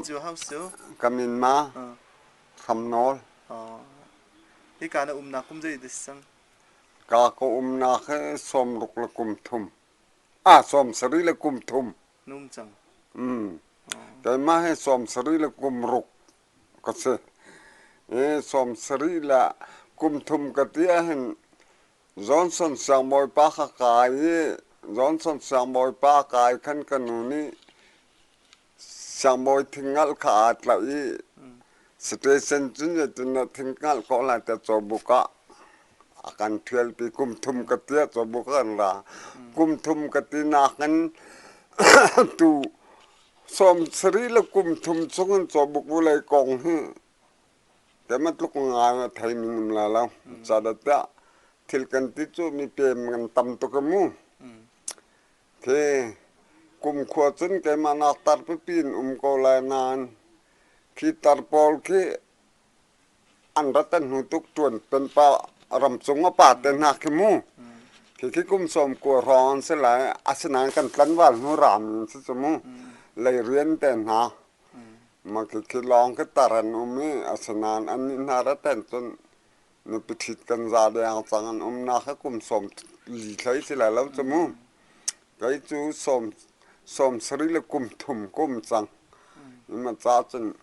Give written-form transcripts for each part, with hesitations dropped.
Cu hau su. Ka min ma Hram Nawl. Hika na umnak kum zei dah si cang? Ka ka umnak hi 60 le kum thum. Ah, 70 le kum thum. Na um cang. Keimah hi 70 le kum ruk ka si. I 70 le kum thum ka ti ahhin Johnson siangbawipa kha kai i Johnson siangbawipa kai khan ka nu nih Siangbawi thingngalh kha aa tlaih i station cun zeitindah thingngalh khawh lai tiah cawbuk ah a kan ṭhialpi. Kum thum ka ti ah cawbuk ah kan ra. Kum thum ka ti nakin tu 70 le kum thum chung in cawbuk vulei kong hi keimah tluk ngai a theimi um lai lo. Zeidah thil kan ti cu mipem kan tam tuk i mu. Khi kumkhua cun keimah nak tar pipi in um ko lai nain khi tar pawl khi an rat an hnu tuk ṭuan pen pa ramcung a pa te hna khi mu. Khi khi kum 90 hrawng an si lai. Asinain kan tlanval hnu ram in si cu mu. Lei rian te hna. Mah khi khi lawng khi tar an um i asinain annih hna rat an cun Nupi ṭhit kan za deng cang an umnak hi kum 40 hlei si lai lo cu mu. Kei cu 70 le kum thum kum cang. Ima ca cun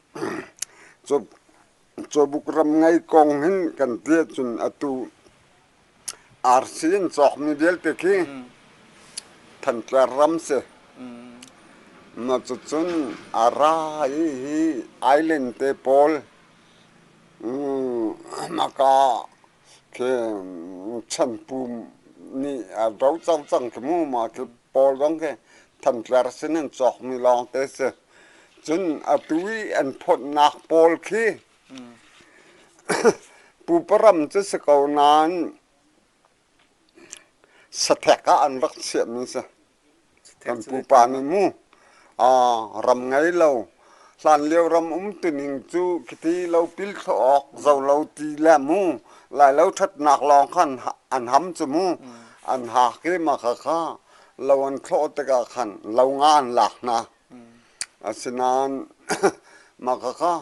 cawbuk ram ngei kong hin kan ti ahcun atu RC in cawkmi vialte khi Thantler ram si. Ma cucun a ra i hi island te pawl Maka khi chanpu nih a do cang cang khi mu ma khi pawl zong khi Thantler sin in cawkmi lawng te si. Cun atu i an phawtnak pawl khi pupa ram cu si ko nain Sathek ah an rak chiahmi si. Kan pupa nih mu ram ngei lo hlanlio ram umtuning cu khiti lopil thlawh awk zolo ti le mu lailo ṭhatnak lawng khan an ham cu mu an hak i mah khakha lo an thlawh tikah khan lo nga an lak hna. Asinain mah khakha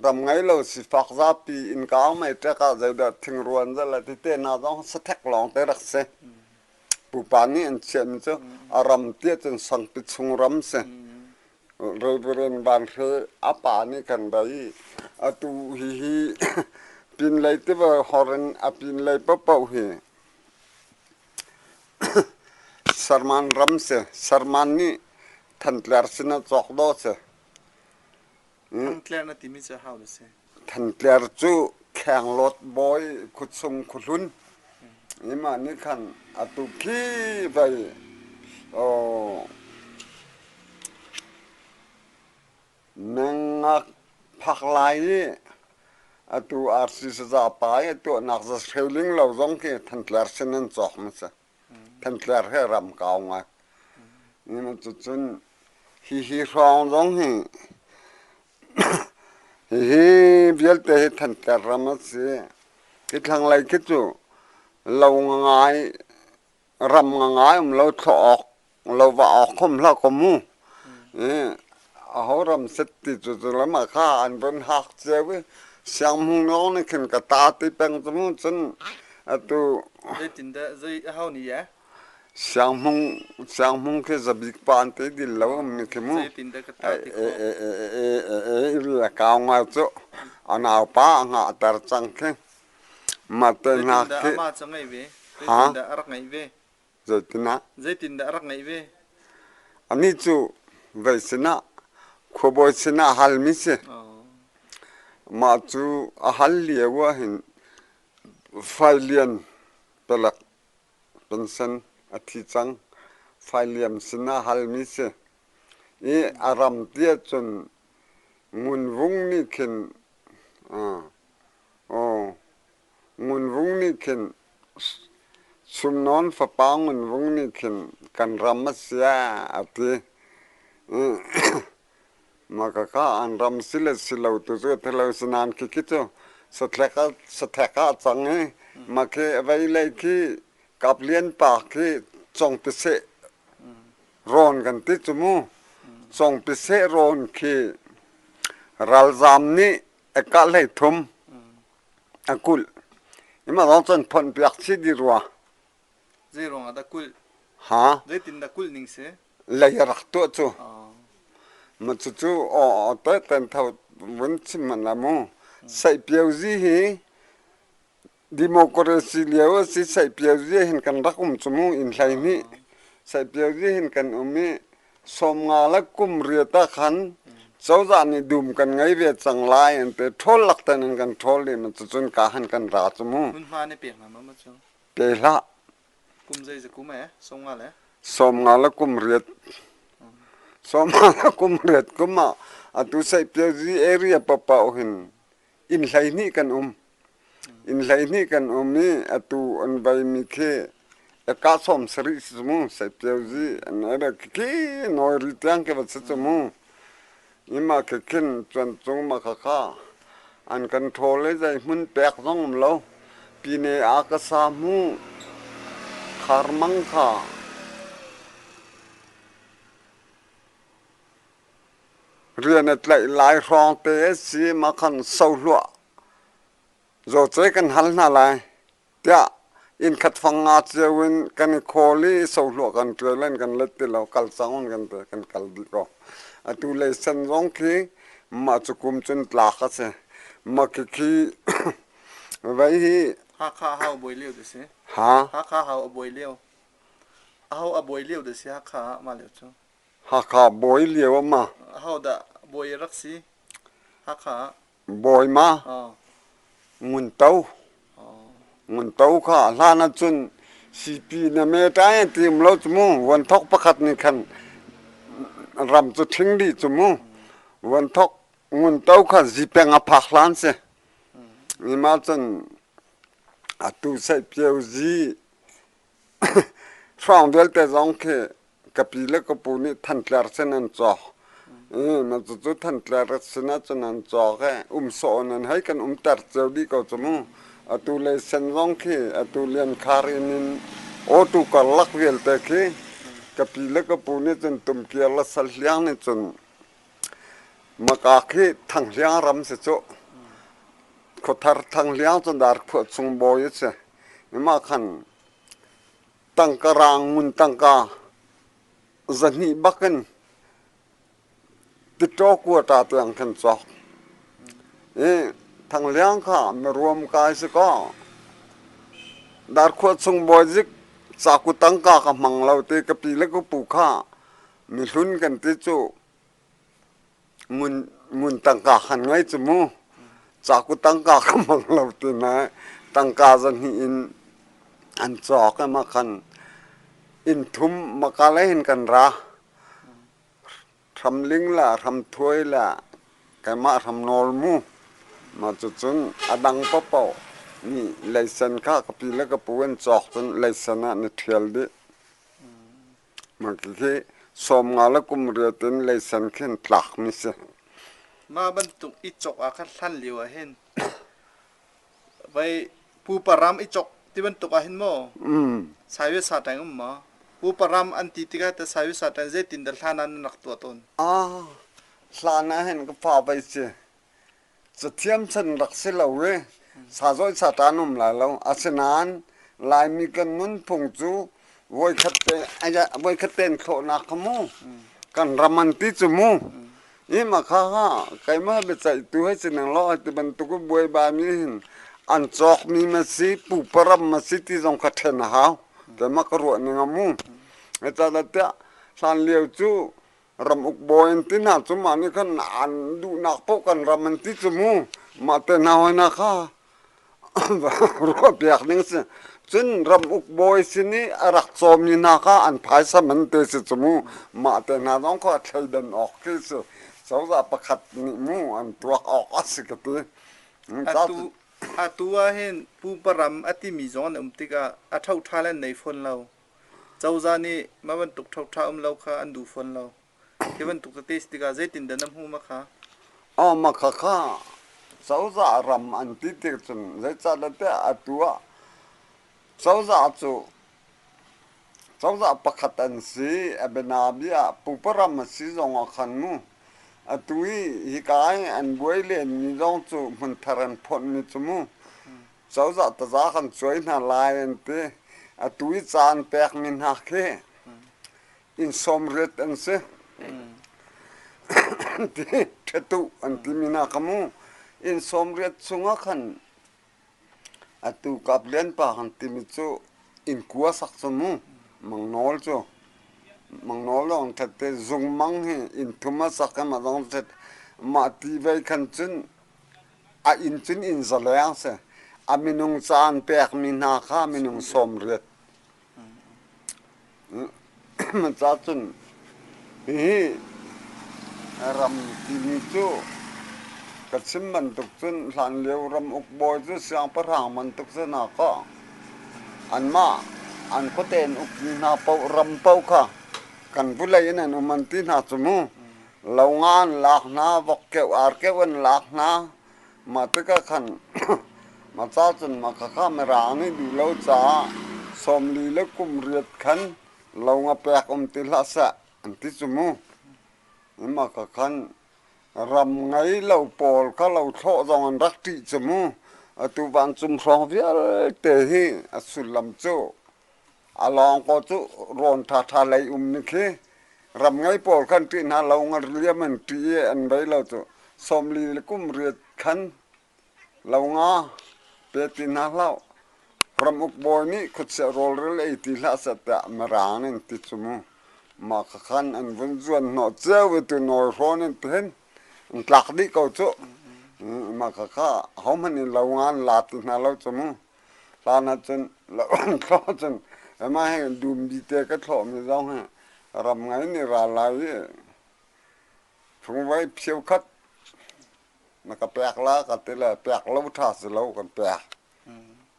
ram ngei lo sifak zapi innka mei ṭek ah zeidah thingruan zel le tite hna zong sathek lawng te rak si. Pupa nih an chiahmi cu a ram tiah cun sangpi chung ram si. Reverend Van Hre a pa nih kan rai i atu hihi pinlei tiva hor in a pinlei paohpaoh hi Sarman ram si. Sarman nih Thantler sin ah cawk dawh si. Thantler na timi cu how na si? Thantler cu Khenglawt bawi khuachung khuahlun. Imah nih khan atu khi vai Mengak phak lai i atu RC saza pa i a tuahnak za hreling lo zong khi Thantler sin an cawk ma si. Thantler he ram kau ngai. Cucun hihi hrawng zong hi hihi vialte hi Thantler ram a si. Hi thlanglei khi cu lo ngai ram ngai um lo thlawh awk lo va awk khom hlah ko mu. Aho ram set ti cu cu lam ah kha an von hak cio i sianghmung lawng nih khin ka ta ti peng cu mu cun atu Zeitindah zei aho nih ya? Sianghmung sianghmung khi zabik pa an ti dil lo mi khi mu. Zeitindah ka ta ti khawh? E e kau ngai cu a naupa a ngahter cang khi. Mah te hna Zeitindah khi amah cu ngei ve? Ha? Zeitindah a rak ngeih ve? Zeitinah? Zeitindah a rak ngeih ve? Anih cu vei sinah khuabawi sinah halmi si. Mah cu a hal lio ah hin Failian palek pensen a thi cang. Failian sinah halmi si. I a ram ti ahcun Ngunvung nih khin Ngunvung nih khin Sumnawn fapa Ngunvung nih khin kan ram a si a ti. Mah khakha an ram si le si lo tu cu a lo sinain khikhi cu sathek ah sathek ah a cang i mah khi a vei lei khi Kaplian pa khi Congpiseh rawn kan ti cu mu. Congpiseh rawn khi. Ralzaam nih ekah 33 a kulh. Ima zong cun phonh piak chih dih rua. Zei ruangah dah kulh? Ha? Zeitin dah kulh ning si? Lei a rak tuah cu. Ma cucu aw te ten tho vun chim hmanh la mu. Saihpiozi hi democracy lio a si saihpiozi hin kan rak um cu mu inn hlei hnih. Saihpiozi hin kan um i 50 le kum riat ah khan cozah nih dum kan ngei ve cang lai an ti. Ṭhawl lak ten an kan ṭhawl i ma cucun ka han kan ra cu mu. Hmunhma ne pek hna ma ma cu? Pe hlah. Kum zei kum e? 50 le? 50 le kum riat. 50 le kum riat kum ah atu Saihpiazi area paohpaoh hin inn 12 kan um. Inn 12 kan um i atu an veimi khi eka 70 si mu Saihpiazi an area khi nawi ri tiang khi va si cu mu. Ima khi khin cuancung ma khakha an kan ṭhawl i zei hmun pek zong um lo. Pine ah ka sa hmu kharmang kha rian a tlaih lai hrawng te a si ma khan sohluah zawce kan hal hna lai. Tiah innkhat fang nga cio in kan i khawl i sohluah kan ṭial in kan let ti lo kal cang in kan ti kan kal dih ko. Atu leisen zong khi mah cu kum cun tlak a si. Mah khi vei hi Hakha hau bawi lio ti si. Ha? Hakha hau a bawi lio. Aho a bawi lio ti si Hakha ah mah lio cu. Hakha bawi lio ma? Aho dah bawi rak si? Hakha ah. Bawi ma? Ngun To. Ngun To kha hlan ahcun sipi na me ṭai ti um lo cu mu. Vuanthok pakhat nih khan ram cu ṭhing dih cu mu. Vuanthok Ngun To kha zipeng a phak hlan si. Mah cun atu Saihpiau zi hrawng vialte zong khi ka pi le ka pu nih Thantler sin an cawk. Na cucu Thantler sin ahcun an cawk i um sawh in an hei kan umter cio dih ko cu mu. Atu leisen zong khi atu Liankhar inn in awtu karlak vialte khi ka pi le ka pu nih cun Tumkir le Salhliang nih cun Maka khi Thanghliang ram si cu. Khuathar Thanghliang cu Darkhuah chung bawi a si. Mah khan tangka raang ngun tangka 200 bak in titaw kuata tiang khan cawk. I Thangliang kha miruam kai si kaw Darkhuah chung bawi zik caku tangka ka hmang lo ti ka pi le ka pu kha mihlun kan ti cu Ngun tangka khan ngei cu mu. Caku tangka ka hmang lo ti na tangka 200 in an cawk i mah khan inn thum maka lei hin kan ra. Hramling le hramthuai le keimah hramnawl mu. Mah cucun a dang paohpaoh nih leisen kha ka pi le ka pu an cawk cun leisen ah na ṭhial dih. Mah khi 50 le kum riat in leisen khin tlakmi si. Mah bantuk i cawk ah khan hlan lio ah hin vai pupa ram i cawk ti bantuk ah hin maw saiwe sa ṭeng um maw? Pupa ram an ti tikah te saiwe sa ṭeng zeitin dah hlan ah nan rak tuah tawn? Ah, hlan ah hin ka fa vai si. Cathiam chan rak si lo i sazawi satan um lai lo. Asinain Laimi kan nunphung cu voikhat te voikhat tein thlawhnak kha mu kan ram an ti cu mu. I ma kha ha keimah biaceihtu hei si ning law ti bantuk i buaibai mi hin an cawkmi ma si pupa ram ma si ti zong kha ṭhen a hau. Keimah ka ruah ning a mu. Zeicahtiah hlan lio cu Ramuk bawi an ti hna cu mah nih khan an duhnak paoh kan ram an ti cu mu. Mah te hna hoi hna kha ruahpiak ding si. Cun ramuk bawi sin i a rak cawmi hna kha an phaisa man te si cu mu. Mah te hna zong kha thleidan awk khi si. Cozah pakhat nih mu an tuak awk a si ka ti. Atu atu ah hin pupa ram a timi zong an um tikah a ṭhoṭha le an nei fawn lo. Cozah nih mah bantuk ṭhoṭha um lo kha an duh fawn lo. Hi bantuk tete si tikah zeitindah na hmuh ma kha? Aw ma kha kha cozah ram an ti tik cun zeicahdah tiah atu ah cozah cu cozah pakhat an si a bianabia ah pupa ram a si zong ah khan mu. Atu i hika i an buai lenmi zong cu hmunthar an phonhmi cu mu cozah taza kan cuai hna lai an ti. Atu i ca an pekmi hna khi inn 80 an si. Ti ṭhetuh an timi hna kha mu inn 80 chungah khan Atu Kap Lian pa kan timi cu inn kua sak cu mu Mangnawl cu Mangnawl lawng ṭhat te Zungmang hi inn thum a sak i mah zong ṭhat mah ti vei khan cun a inn cun inn zaleng si a minung ca an pekmi hna kha minung 80 Ca cun hihi ram timi cu ka chim bantuk cun hlanlio ramuk bawi cu siangpahrang bantuk si hna kaw anmah an khuate in ukmi hna paoh ram paoh kha kan vulei in an um an ti hna cu mu. Lo nga an lak hna, vok keuh ar keuh an lak hna. Mah tikah khan mah ca cun mah khakha Mirang nih duh lo caah 40 le kum riat khan lo nga pek um ti hlah seh an ti cu mu. Mah ka khan ram ngei lo pawl kha lo thlawh zong an rak ṭih cu mu. Atu vancung hrawng vialte hi a sullam cu A lawng ko cu rawn ṭhaṭha lei um ni khi ram ngei pawl khan ṭih hna lo nga liam an ṭih i an bei lo cu 40 le kum riat khan lo nga pe ti hna hlah ramuk bawi nih khuachia rawlrel ei ti hlah seh tiah mirang in ti cu mu mah kha khan an vun zuan hnawh cio i tu nawi hrawn in tihin an tlak dih ko cu mah kha kha ahohmanh in lo nga an la ti hna lo cu mu Hlan ahcun lo an thlawh cun mah hi dum bite ka thlawhmi zong hi ram ngai nih ra lai i fungvai phio khat na ka pek la ka ti le pek lo ṭha si lo kan pek.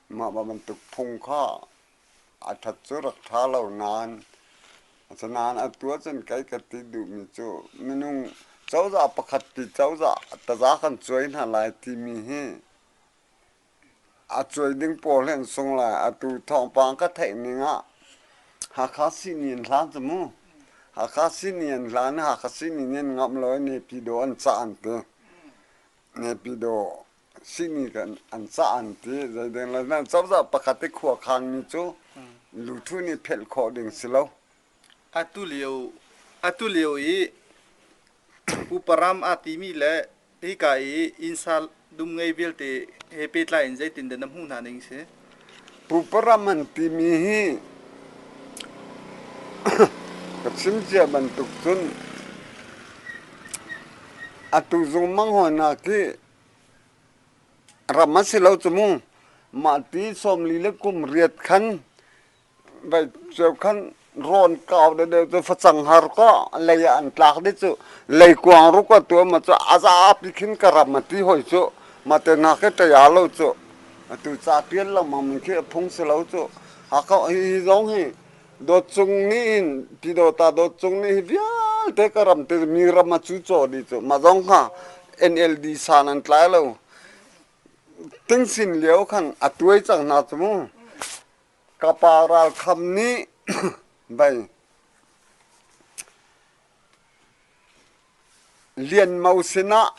Mah bantuk phung kha a ṭhat cu rak ṭha lo nain asinain atu ahcun kei ka ti duhmi cu minung cozah pakhat ti cozah taza kan cuai hna lai timi hi A cuai ding pawl hi an sung lai. Atu thawngpang ka theih ning ah Hakha sihni an hlan cu mu. Hakha sihni an hlan i Hakha sihni nih an ngamh lo i Naypyidaw an cah an ti. Naypyidaw sihni kan an cah an ti. Zeiding le nan cozah pakhat i khua khanmi cu luthu nih phelh khawh ding si lo. Atu lio atu lio i Pupa ram aa timi le hika i innsa dum ngei vialte he pehtlai in zeitindah na hmuh hna ning si? Pupa ram an timi hi ka chim cia bantuk cun atu zung manghawnnak hi ram a si lo cu mu. Mah ti 40 le kum riat khan Ceu khan rawn kau deuhdeuh cu facang har kaw lei ah an tlak dih cu leikuang ruk a tuah ma cu a zapi khin ka ram a ti hoi cu mah te hna khi ṭai lo cu atu ca ṭial lengmang mi khi a phung si lo cu Hakha hi zong hi Dawt Cung nih hin Pyidawta Dawt Cung nih hi vialte ka ram te mi ram a cu caw dih cu mah zong kha NLD san an tlai lo tingsin lio khan a tuai cang hna cu mu Ka pa ralkham nih bei Lian Mo sinah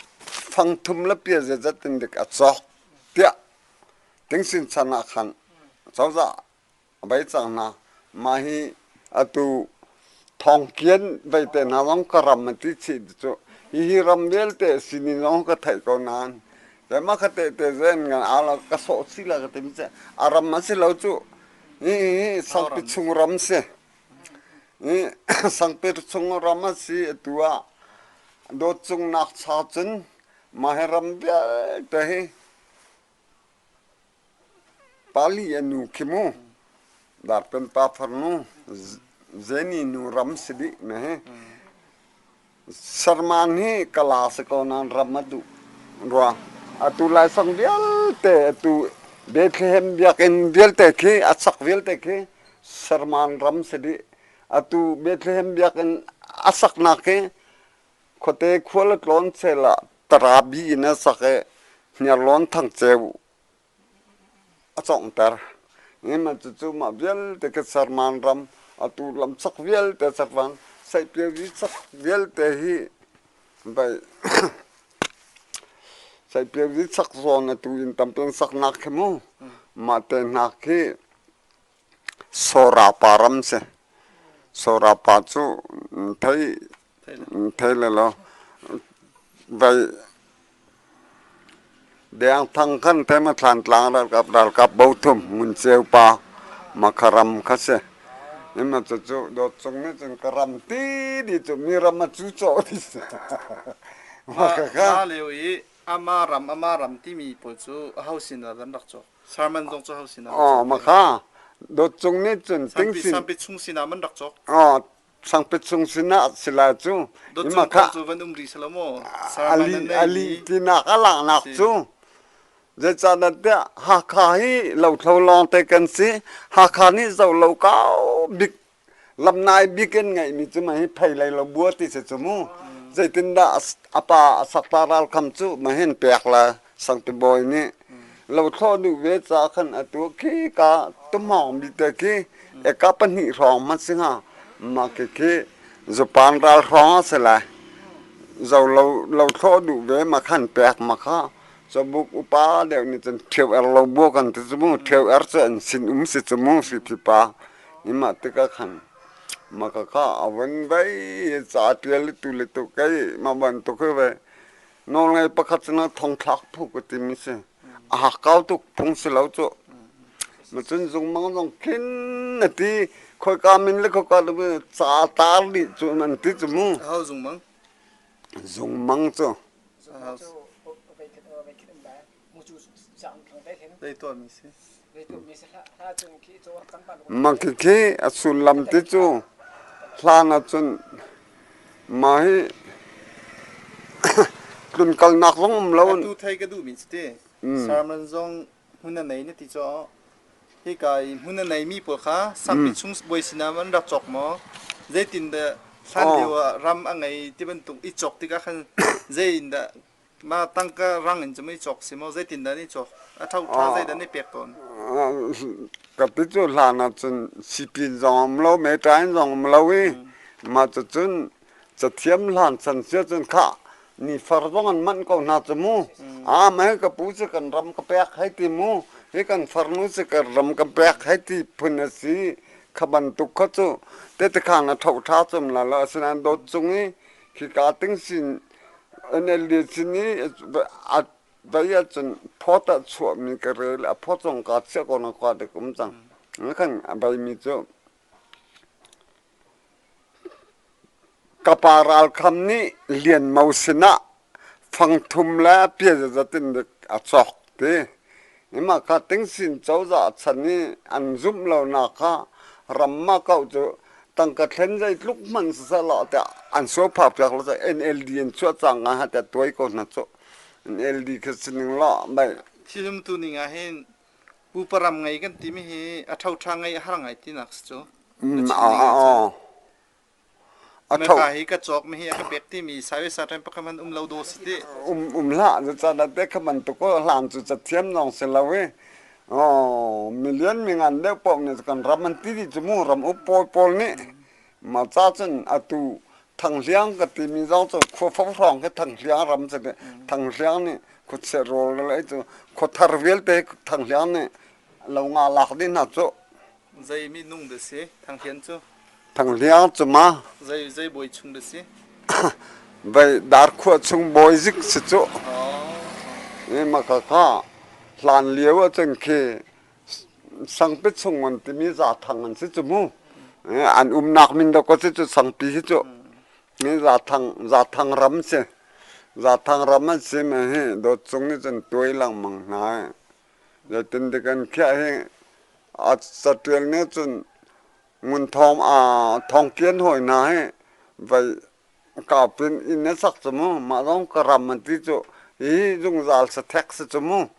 fangthum le pia zeizat in dik a cawk tiah Tingsin chan ah khan cozah a bei cang hna. Mah hi atu Thawngkian vei te hna zong ka ram a ti chih cu. Hihi ram vialte sinin zong ka theih ko nain Mah kha tehte zen ngan ala ka sawh si la ka ti mi a ram a si lo cu hi sangpi chung ram si hi sangpi chung ram a si atu ah dawt cung nak cha cun mah hi ram vialte hi pali a nu khi mu darpen pa farnu zeni nu ram si dih na hi Sarman hi Kala si ko nain ram a duh rua. Atu Laisang vialte atu Bethlehem biakinn vialte khi a sak vialte khi Sarman ram si dih. Atu Bethlehem biakinn a saknak hi khuate khual a tlawn chel ah tarabi in a sak i Hniarlawn Thangceu a conghter. Cucu mah vialte khi Sarman ram atu lamchak vialte Sarman Saihpiozi chak vialte hi Vai Saipiau hi sak zawn atu in tampi an saknak khi mu. Mah te hna khi Sora pa ram si. Sora pa cu thei thei le lo vai Deng Thang khan te ma Thlantlang ralkap ralkap bo thum Ngun Ceu pa makha ram kha si. Ima cu cu dawt cung nih cun ka ram ti di cu mi ram a cu cawh ti si. Mah kha lio i ama ram ama ram timi pawl cu aho sin ah an rak cawk. Sarman zong cu aho sin ah Oh makha dawt cung nih cun ting sin Sampi chung sin ah man rak cawk. Oh Sangpit chung sinah sila cu Dawt cung kong cu van um rih selaw maw? Ali ali tinak a laknak cu zeicahtiah Hakha hi lothlo lawngte kan si. Hakha nih zo lo kau bik lamnai bik in ngeihmi cu mah hi phei lei lo bua ti si cu mu. Zeitindah a pa a sakta ralkham cu mahin pek la Sangte bawi nih lothlawh duh ve ca khan atu khi ka tumhawng mi te khi eka pahnih hrawng hmanh si hnga mah khi khi Japan ral hrawng a si lai zo lo lothlawh duh ve ma khan pek ma kha cabuk upa deuh nih cun ṭhio er lo bua kan ti cu mu ṭhio er cu an sin um si cu mu si thi pa imah tikah khan ma ka kha a vun vei ca ṭial tu le tu kei ma bantuk hi ve Nawlngei pakhat sinah thongthlak phu ka timi si. A hakkau tuk phung si lo cu. Macun zungmang zong khin na ti khoika min le khoika lu ca tar dih cu nan ti cu mu. Aho zungmang? Zungmang cu. Mah khikhi a sullam ti cu hlan ahcun mah hi tlunkalnak zong um lo. Atu thei ka duhmi cu ti sermon zong hmun a nei na ti caw hika i hmun a neimi pawl kha sangpi chung bawi sinah an rak cawk maw zeitindah hlan lio ah ram a ngei ti bantuk i cawk tikah khan zei in dah Mah tangka rang in cun i cawk si maw? Zeitindah an i cawk? A tho ṭha zeidah an i pek tawn? Ka pi cu hlan ahcun sipin zong um lo, meṭain zong um lo i mah cucun cathiam hlan chan sia cun khah nifar zong an manh ko hna cu mu. Ah mei ka pu cu kan ram ka pek hei ti mu. Hi kan farnu cu kan ram ka pek hei ti phun a si. Kha bantuk kha cu tetekhan a tho ṭha cum la lo. Asinain dawt cung i khika ting sin NLD sin i a dai ahcun phawt ah chuahmi ka rel a phawt zong kaa chiah ko na khua dek um cang. Khan a baimi cu ka pa ralkham nih Lian Mo sinah fangthum le pia zazat in a cawk ti. Mah kha Tingsin cozah chan i an zumh lonak kha ram mah ko cu tangka thlen zeitluk hmanh siseh law tiah an suaphak piak lo caah NLD an chuah cang ah tiah tuai ko hna cu. NLD kha sining law mei. Thilumtu ning ah hin pupa ram ngei kan timi hi a ṭhoṭha ngei a har ngai tinak si cu. Na chim ning ah cun. Meka hi ka cawk mi hi a ka pek timi sai sa ṭhen pakhat hmanh um lo daw si ti. Um um hlah cu ca te kha bantuk ko hlan cu cathiam lawng si lo i oh million mi ngan deuh paoh nih kan ram an ti dih cu mu ram up pawl pawl nih ma ca cun atu Thanghliang ka timi zong cu khua fo hrawng khi Thanghliang ram cu Thanghliang nih khuachia rawl le cu khuathar vialte Thanghliang nih lo nga lak dih hna cu Zei minung dah si Thanghlian cu? Thanghliang cu ma? Zei zei bawi chung dah si? Vai darkhuah chung bawi zik si cu. Oh. Ma kha kha hlan lio ahcun khi sangpi chung an timi zathang an si cu mu. An umnak min dawk si cu sangpi hi cu. Ni zathang zathang ram si. Zathang ram an si ma hi dawt cung nih cun tuai lengmang hna. Zeitin dik an khiah hi A catial nih cun ngun thawng thawng kian hawi hna hi vai kaupin inn a sak cu mu mah zong ka ram an ti cu hi zungzal sathek si cu mu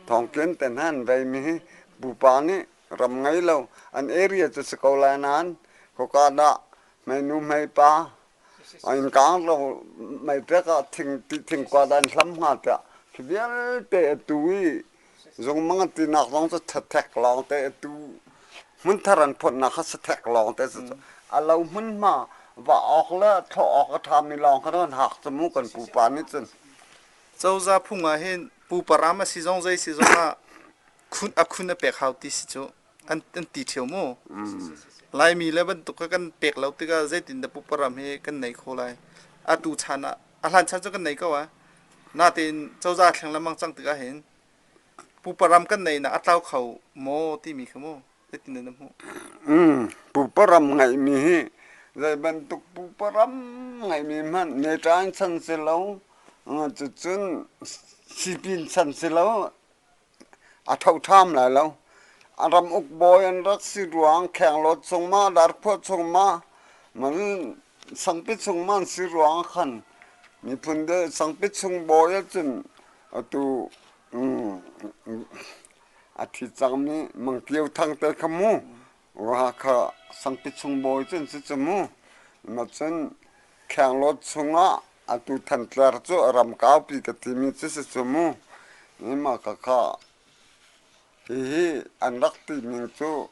thawng kian te hna an vei mi hi pupa nih ram ngei lo an area cu si ko lai nain khoka dah hmeinu hmeipa an kang lo meitek ah thing thingkua dah an hlam hnga tiah khi vialte atu i Zungmang an tinak zong cu thathek lawngte atu hmunthar an phawtnak kha sathek lawngte a lo hmunhma. Va awk le thlawh awk a ṭhami lawng kha kan hak cu mu kan pupa nih cun. Cozah phung ah hin pupa ram a si zong zei si zong ah khun a khun a pek hau ti si cu an an ti ṭheo mu. Laimi le bantuk kha kan pek lo tikah zeitin dah pupa ram hi kan nei kho lai. Atu chan ah a hlan chan cu kan nei ko ah. Natein cozah thleng lengmang cang tikah hin pupa ram kan neihnak a tlau kho maw timi kha mu. Zeitin dah na hmuh? Pupa ram ngeihmi hi zei bantuk pupa ram ngeihmi hmanh meṭa in chan si lo, cucun sipin chan si lo, a thoṭham lai lo. A ram uk bawi an rak si ruang Khenglawt chung ma, Darkhuah chung ma, Sangpi chung ma an si ruang khan miphun de Sangpi chung bawi ahcun atu A thi cangmi Mangkio Thang te kha mu Hakha Sangpi chung bawi cu an si cu mu. Ma cun Khenglawt chungah atu Thantler cu a ram kaupi ka timi cu si cu mu. Mah khakha hihi an rak tining cu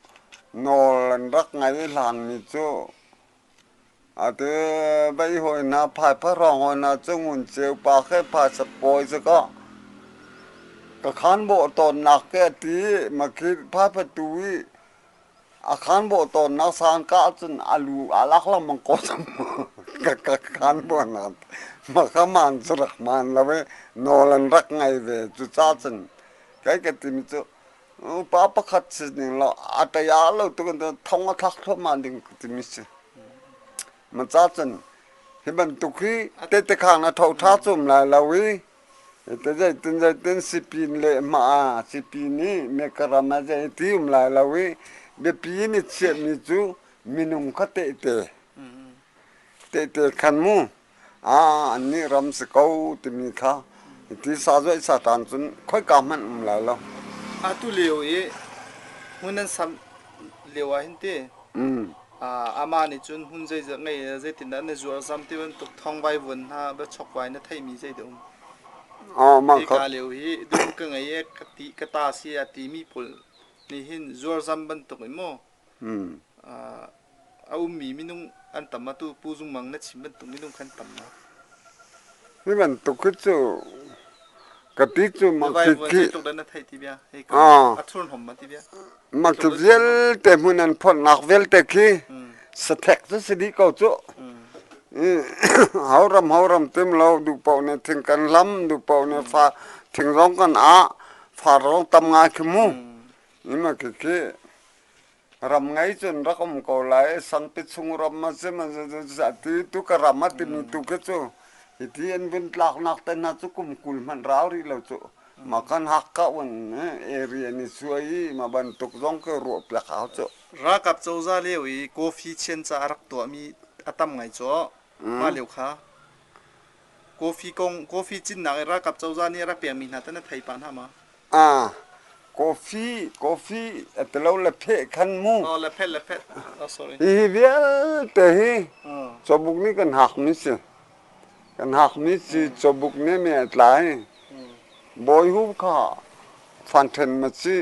nawl an rak ngei hlanmi cu Atu vei hawi hna phaipha hrawng hawi hna cu ngun ceu pa khi phaisa pawi cu kaw ka khaan bawh tawnnak ke a ti i makhi phaipha tu i a khaan bawh tawnnak sang ka ahcun a lu aa lak lengmang ko ka ka khaan bawhnak maka maan cu rak maan lo i nawl an rak ngei ve cucaah cun kei ka timi cu upa pakhat sining law a ṭai lo tuk in thong a thlak thluahmah ding timi si. Ma ca cun hi bantuk hi tehte khang a tho ṭha cum lai lo i te zeitin zeitin sipin le ma sipin i mekaram a zei ti um lai lo i biapi in i chiahmi cu minung kha tehte tehte khan mu Ah, annih ram si ko timi kha tisa zuaih satan cun khoika hmanh um lai lo. Atu lio i hmun an samh lio ah hin ti amah nih cun hmun zeizat ngei zeitindah na zuar zam ti bantuk thawngvai vuan hna biachokvai na theihmi zeidah um? Oh, mah Hika lio hi dum ka ngei e ka ti ka ta si a timi pawl nih hin zuar zam bantuk in maw A ummi minung an tam atu Pu Zung Mang na chim bantuk minung khan tam ma? Hi bantuk hi cu ka ti cu mak Vai ti vuan khi zeitluk dah na theih ti bia hei ka a thurhnawm ma ti bia mak ti vialte hmun an phonnak vialte khi sathek cu si dih ko cu. Hauram hauram tim lo duh paoh nih thing kan hlam duh paoh nih fa thing zong kan ah fa rong tam ngai khi mu. Ima khi khi Ram ngei cun rak um ko lai. Sangpi chung ram a si a ti tu ka ram a timi tu khi cu hiti an vun tlaknak te hna cu kum 20 hmanh rau rih lo cu. Mah kan Hakka un area ni suai i mah bantuk zong khi ruah piak hau cu. Ralkap cozah lio i coffee chian ca a rak tuahmi a tam ngai cu. Mah lio kha coffee kong coffee cinnak i ralkap cozah nih a rak pekmi hna te na thei pah hna ma? Ah, coffee, coffee a ti lo le pheh khan mu. Oh, le phet, le phet. Oh, sorry. Hihi vialte hi Oh. cawbuk nih kan hakmi si. Kan hakmi si cawbuk nih mi a tlai. Bawi hu kha fan then ma si.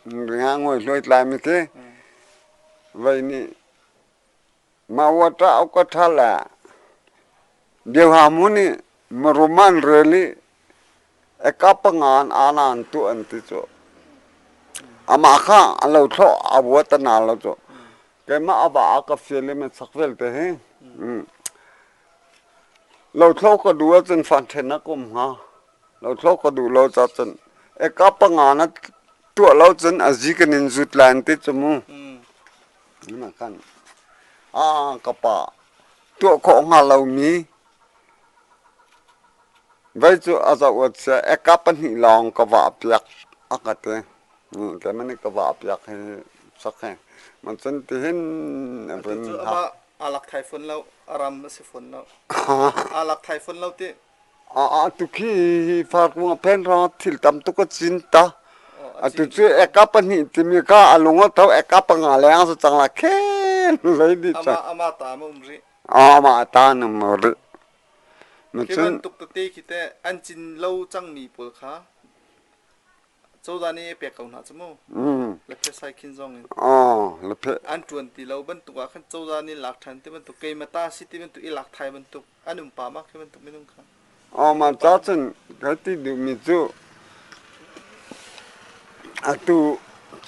Nga ngoi hluai tlai mi khi. Vei nih Mah water ka ṭha le Biahamu nih marum an rel i eka panga an ana an tuah an ti cu. Amah kha a lo thlawh a buat a na lo cu. Keimah a va a ka fial i ma chak vialte hi. Lo thlawh ka duh ahcun fan ṭhen a kum hnga. Lo thlawh ka duh lo ca cun eka panga na tuah lo cun a zi kan in zut lai an ti cu mu. Mah khan a ka pa tuah khawh hnga lomi vei cu a zoh a chia eka pahnih lawng ka vah piak a ka ti. Keimah nih ka vah piak hi sak hi. Ma cun tihin a Atu vun cu hak. amah aa lak thai fawn lo, a ram a si fawn lo. Aa lak thai fawn lo ti. Atu khi farkung a phen ruangah thil tam tuk a cin ta. Atu cu eka pahnih timi kha a lung a tho eka panga leng si cang la khen lei dih cang. Amah amah ta ma um rih. Amah ta na um rih. Khi bantuk tete khi teh an cin lo cangmi pawl kha cozah nih a pek ko hna cu mu. Lephe sai khin zong in. Aw, lephe. An ṭuan ti lo bantuk ah khan cozah nih lak ṭhan ti bantuk keimah ta si ti bantuk i lak thai bantuk an um pa ma khi bantuk minung kha. Aw, mah ca cun ka ti duhmi cu atu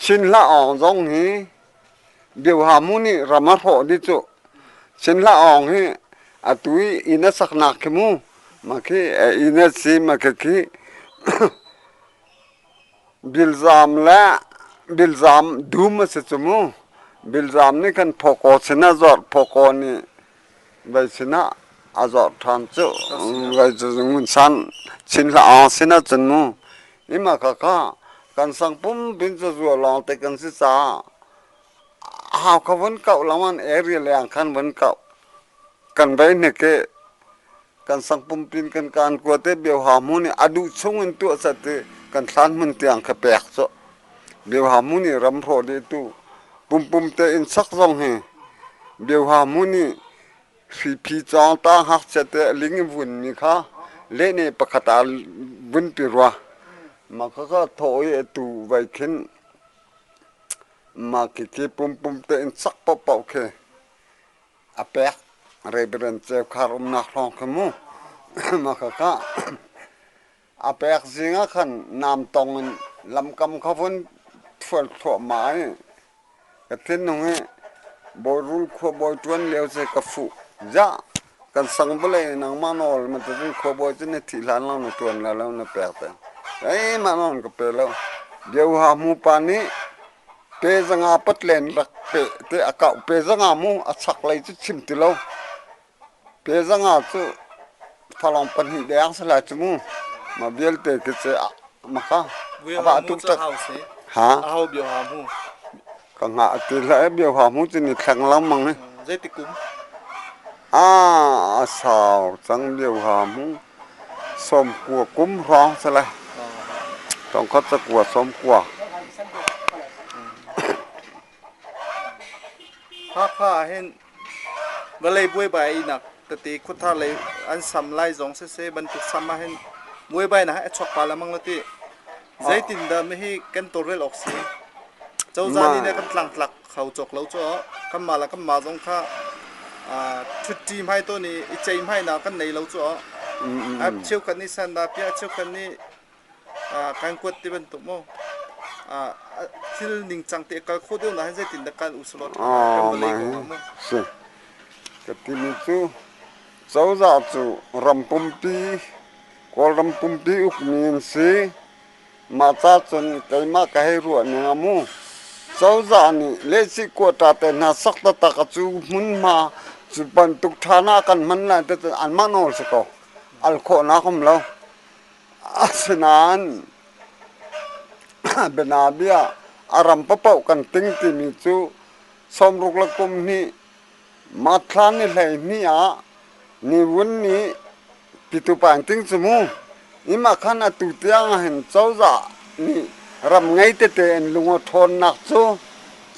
Chin Hlah Awng zong hi Bioha mu nih ram a hrawh dih cu. Chin Hlah Awng hi atu i inn a saknak khi mu mah khi inn a si mah khi khi Bilzam le bilzam dum a si cu mu. Bilzam nih khan phawkaw sin a zawrh, phawkaw nih vei sinah a zawrh ṭhan cu. Vei cu ngun san chin hlah awng sin ahcun mu. Ima kha kha kan sang pumpin cazual lawng te kan si caah hau kha vun kauh lengmang area leng khan vun kauh. Kan vei hnik i kan sang pumpin kan kaan kua te bioha hmun i a duh chung in tuah sat i kan thlan hmun tiang kha pek cu bioha hmun i ram hrawh dih tu pumpum te in sak zong hi bioha hmun i hriphi cawng ta ngakchia te a ling i vun mi kha lehne pakhat ah vun pi rua ma kha kha thaw i atu vai khin ma khi khi pumpum te in sak paohpaoh khi a pek Reverend Ceukhar umnak hrawng khi mu mah khakha a pek zing ah khan namtong in lamkam kha vun thual thluahmah i ka thinlung hi Bawirul khua bawi ṭuan lio cu ka fuh ja kan sang vawlei nangmah nawl ma cun khua bawi cu na thih hlan lo na ṭuan la lo na pek te keimah nawn ka pe lo Bioha mu pa nih Pe zanga patlen rak pe te a kauh pe zanga mu a chaklei cu chim ti lo. Pe zanga cu falong pahnih deng si lai cu mu. Ma vialte khi cu ma kha a va tuk tak. Ha? Aho bio ha mu? Ka ngah ti hlah bio ha mu cu ni thleng lengmang ni. Zeiti kum? Ah, a sau cang bio ha mu. Sawmkua kum hrawng si lai. Tongkhat cakua sawmkua. Hakha ah hin vawlei buaibai nak tete khuathar lei an sam lai zong siseh bantuk sam ah hin buaibai nak a chuak pa lengmang la ti. Zeitindah mihi kan tawlrel awk si? Cozah nih ne kan tlangtlak kho cawk lo cu kanmah le kanmah zong kha ṭhutti hmai tawn i i ceihmainak kan nei lo cu a cheukhat nih sandah piah cheukhat nih kan kuat ti bantuk mu thil ningcang te kal kho deuh na hin zeitindah kan usulaw kan vawlei kong ah mu si ka timi cu cozah cu ram pumpi Kawlram pumpi ukmi an si. Mah ca cun keimah ka hei ruah ning a mu. Cozah nih lehsih quota te hna sak taktak a cu hmunhma cu bantuk ṭha na kan hman lai te cun anmah nawl si ko. Al khawhnak um lo. Asinain bianabia a ram paohpaoh kan ting timi cu sawmruk le kum hnih Mathla ni 12 ah Ni Wun nih Pitupa in ting cu mu. Imah khan atu tiang ah hin cozah nih ram ngei tete in lung a ṭhawnnak cu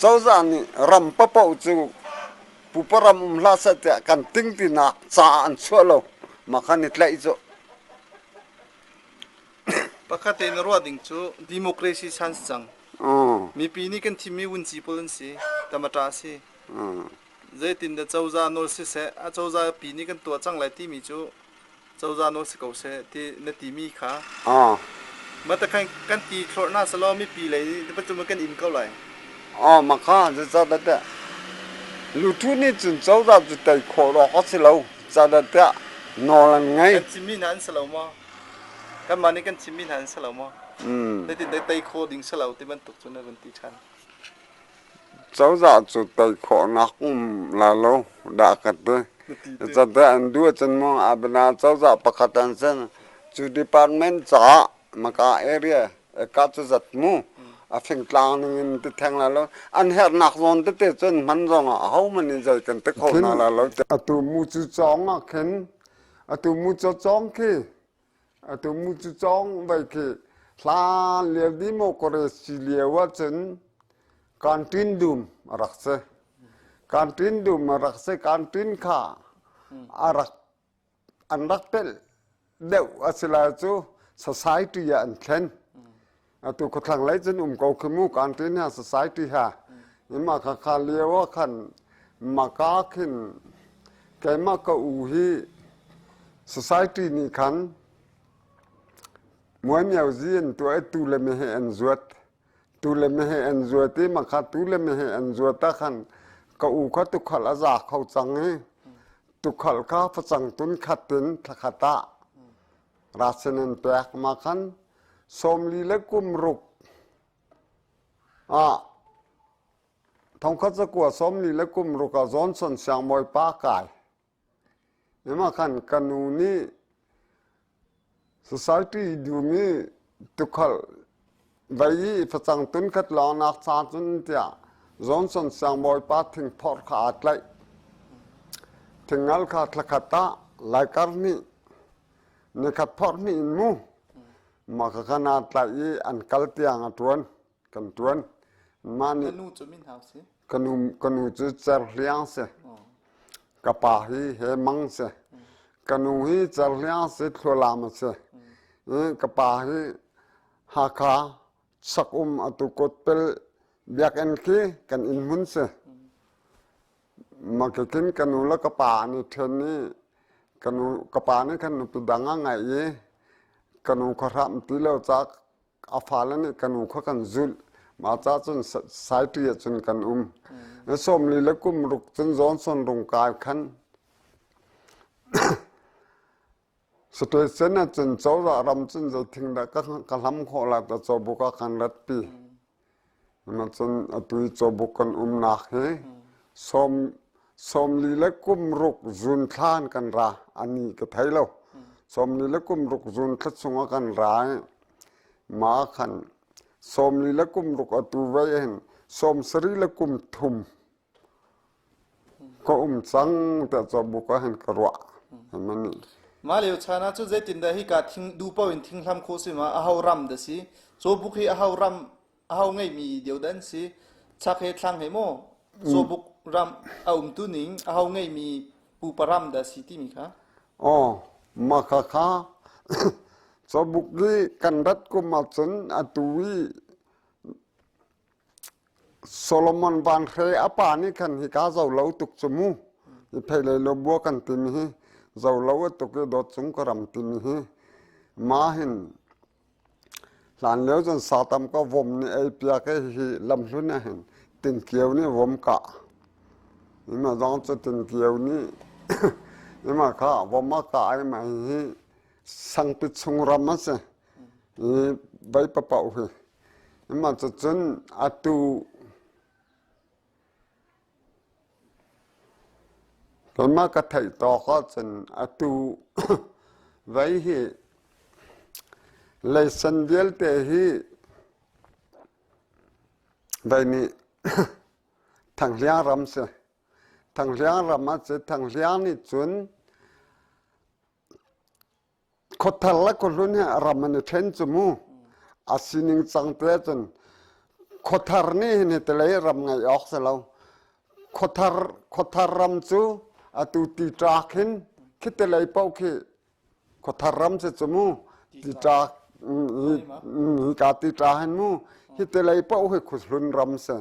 cozah nih ram paohpaoh cu pupa ram um hlah seh tiah kan ting tinak ca an chuah lo. Mah khan i tlaih cu. Pakhat tein ruah ding cu democracy chan si cang. Mipi nih kan thimmi vunci pawl an si. Tamata a si. Zeitindah cozah nawl siseh, a cozah pi nih kan tuah cang lai timi cu cozah nawl si ko seh ti na timi kha matakhan kan ti thlorh hna selaw mipi lei nih pacum kan in ko lai. Ma kha zeicahdah lutu nih cun cozah cu tei khawh awk a si lo. Zeicahdah nawl an ngei. Kan chimmi hna an si lo maw? Kanmah nih kan chimmi hna an si lo maw? Zeitindah tei khawh ding si lo ti bantuk cu na vun ti ṭhan. Cozah cu tei khawhnak um la lo dah ka ti. Cate an duh ahcun maw abana cozah pakhat an si cu department caah maka area eka cu zat mu a fingtlang ning in ti theng la lo an herhnak zawn tete cun hman zong ah ahohmanh in zei kan ti kho hna la lo. Atu mu cu cawng ah khin atu mu cu cawng khi Atu mu cu cawng vai khi hlan lio democracy lio ahcun kantin dum a rak si. Kantin dum a rak si. Kantin kha a rak an rak telh deuh a si lai cu society ah an thlen. Atu khuathlang lei cun um ko khi mu kan ṭin ha society ha. Ima kha kha lio ah khan maka khin keimah ka u hi society nih khan muai miau zi an tuah i tu le meheh an zuat. Tu le meheh an zuat i makha tu le meheh an zuat ah khan ka u kha tukhal a za kho cang i tukhal kha facang tun khat in thlakhat ah ration an pek. Mah khan 40 le kum ruk ah thongkhat zakua 40 le kum ruk ah Johnson siangbawi pa kai. Mah khan ka nu nih society dum i tukhal vei i facang tunkhat lawngnak ca cun tiah Johnson siangbawipa thingphorh kha aa tlaih. Thingngal kha thlakhat ah Laikar nih nikhat phorh hnih in mu mah kha khan aa tlaih i an kal tiang a ṭuan. Kan ṭuan. Mah nih Na nu cu min hau si? Ka nu, ka nu cu Cerhliang si. Ka pa hi He Mang si. Ka nu hi Cerhliang si, Thlualam a si. I ka pa hi Hakha Sakum atu Kawtpel biakinn khi kan inn hmun si. Makikin ka nu le ka pa an i ṭhen i ka nu ka pa nih khan nupi dang a ngeih i ka nu khuahram ti lo caah a fale nih ka nu kha kan zulh. Mah ca cun Saitri ah cun kan um. 40 le kum ruk cun Johnson rung kai khan Situation ah cun cozah ram cun zeithing dah ka hlam khawh lai ta cawbuk ah kan ratpi. Cun atu i cawbuk kan umnak hi 40 le kum ruk zun thla an kan ra. Ani ka thei lo. 40 le kum ruk zun thla chung ah kan ra i mah khan 40 le kum ruk atu vei hin 70 le kum thum ka um cang tiah cawbuk ah hin ka ruah. Mah lio chan ah cun zeitindah hika thing duh paoh in thing hlam khawh si ma aho ram dah si? Cawbuk hi aho ram aho ngeihmi deuh dah an si? Chak he thlang he maw cawbuk ram a umtu ning aho ngeihmi pupa ram dah si timi kha? Aw, mah kha kha cawbuk hi kan rat kum ahcun atu i Solomon Van Hre a pa nih khan hika zolo tuk cu mu. I pheilei lo bua kan timi hi zolo a tuk i dawt cung ka ram timi hi ma hin hlan lio cun satam ka vom nih ei piak i hi lamhlun ah hin tinkio nih vom kah. Ima zong cu tinkio nih ima kha vom a kah i ma hi sangpi chung ram a si. I vei papaoh hi. Mah cucun atu keimah ka theih tawk ahcun atu vei hi leisen vialte hi vei nih Thanghliang ram si. Thanghliang ram ah cu Thanghliang nih cun Khuathar le khuahlun hi ram an i ṭhen cu mu. A sining cang te ahcun khuathar nih hin hitilei ram ngeih awk si lo. Khuathar, khuathar ram cu atu ti ṭak hin khitilei paoh khi khuathar ram si cu mu. Ti ṭak hika ti ṭa hin mu. Hitilei paoh hi khuahlun ram si.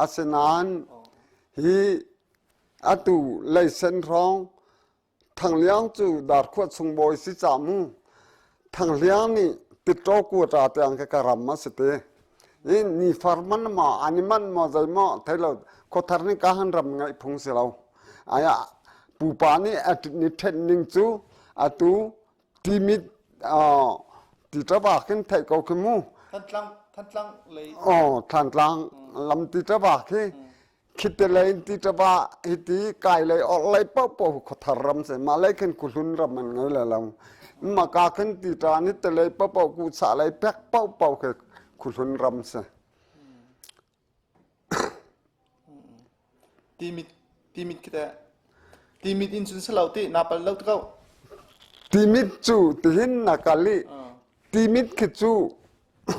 Asinain hi atu leisen hrawng Thangliang cu Darkhuah chung bawi si cah mu. Thangliang nih Titṭaw kuata tiang khi ka ram a si te. I nifar man maw ani man maw zei maw thei lo khuathar nih ka han ram ngaih phung si lo. Aya pupa nih a ni ṭhen ning cu atu timit titava khin theih ko khi mu. Thantlang Thantlang lei. Oh Thantlang lam titava khi Khite lei in ti ṭava hiti kai lei orh lei paohpaoh khuathar ram si mah lei khin khuhlun ram an ngei le lo mah ka khin ti ṭa ni te lei paohpaoh kuhchah lei pek paohpaoh khi khuhlun ram si. Timit timit khi teh timit in cun si lo ti na pal lo ti ko. Timit cu tihin na kal i timit khi cu